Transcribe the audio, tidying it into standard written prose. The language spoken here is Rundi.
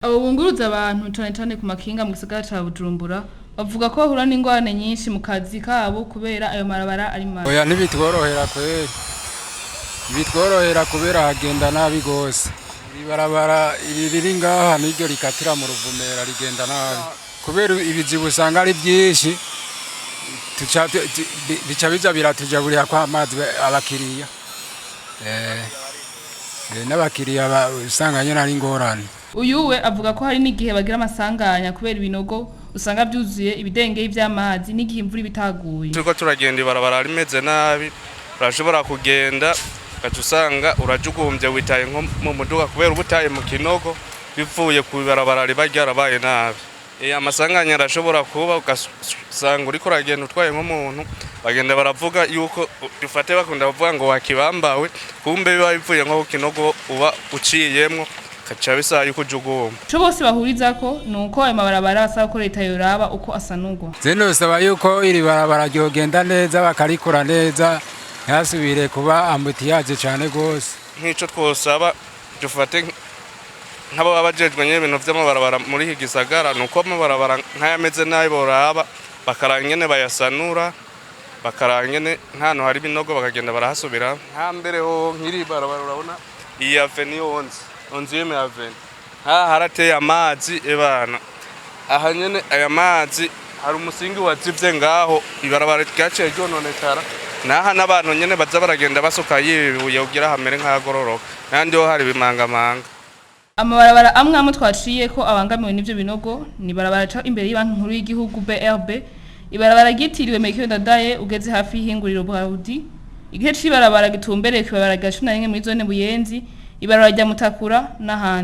Abo bunguruza abantu cane cane ku makinga mu gisagara ca Bujumbura bavuga ko bahura n'ingorane nyinshi mu kazi kabo kubera ayo mabarabara ari mabi. Oya, ntibitworohera kweri, ntibitworohera kubera hagenda nabi gose. Iri barabara iri riri ngaha niryo rikatira mu Ruvumera rigenda nabi kubera ibizibu usanga ari vyinshi, bica biza biratujaburira ko amazi abakiriya, n'abakiriya usanga nyene ari ingorane. Uyu we avuga ko hari n'igihe bagira amasanganya kubera ibinogo usanga vyuzuye ibidengeri vy'amazi n'igihe imvura iba itaguye. Turiko turagenda, ibarabara rimeze nabi, urashobora kugenda ugaca usanga urajugumbye, witaye nko mu muduga kubera uba utaye mu kinogo bivuye ku ibarabara riba ryarabaye nabi. Amasanganya arashobora kuba, ugasanga uriko uragenda utwaye nk'umuntu, bagenda baravuga yuko dufate, bakunda kuvuga ngo wakibambawe, kumbe biba bivuye nko ku kinogo uba uciyemwo, gaca bisaba yuko ujugumba. Ico bose bahurizako nuko ayo mabarabara basaba ko leta yoraba uko asanurwa. Je nosaba yuko iri barabara ryogenda neza, bakarikora neza, ntihasubire kuba embouteillage cane gose. Nk'ico twosaba, dufate nk'abo baba bajejwe nyene ibintu vy'amabarabara muri iki gisagara, nuko amabarabara nk'ayameze nabi boraba bakaraba ingene bayasanura, bakaraba ingene nk'ahantu hari ibinogo bakagenda barahasubira. Nka mbere ho nk'iri barabara, urabona iyi avenue 11e avenue, nkaha harateye amazi ebana. Aha nyene aya mazi hari umusingi wazivye ngaho, ibarabara ryaciye ryononekara. Naha n'abantu nyene baza baragenda basuka yibibuye kugira hamere nk'ahagororoka, n'ahandi ho hari ibimangamanga. Amabarabara amwe amwe twaciye ko abangamiwe n'ivyo binogo ni ibarabara ca imbere y'ibanki nkuru y'igihugu BRB, ibarabara ryitiriwe Melchior Ndadaye ugeze hafi y'ihinguriro Brarudi, igice c'ibarabara gitumbereye kw'ibarabara rya 11 muri zone Buyenzi, ibarabara rya Mutakura n'ahandi.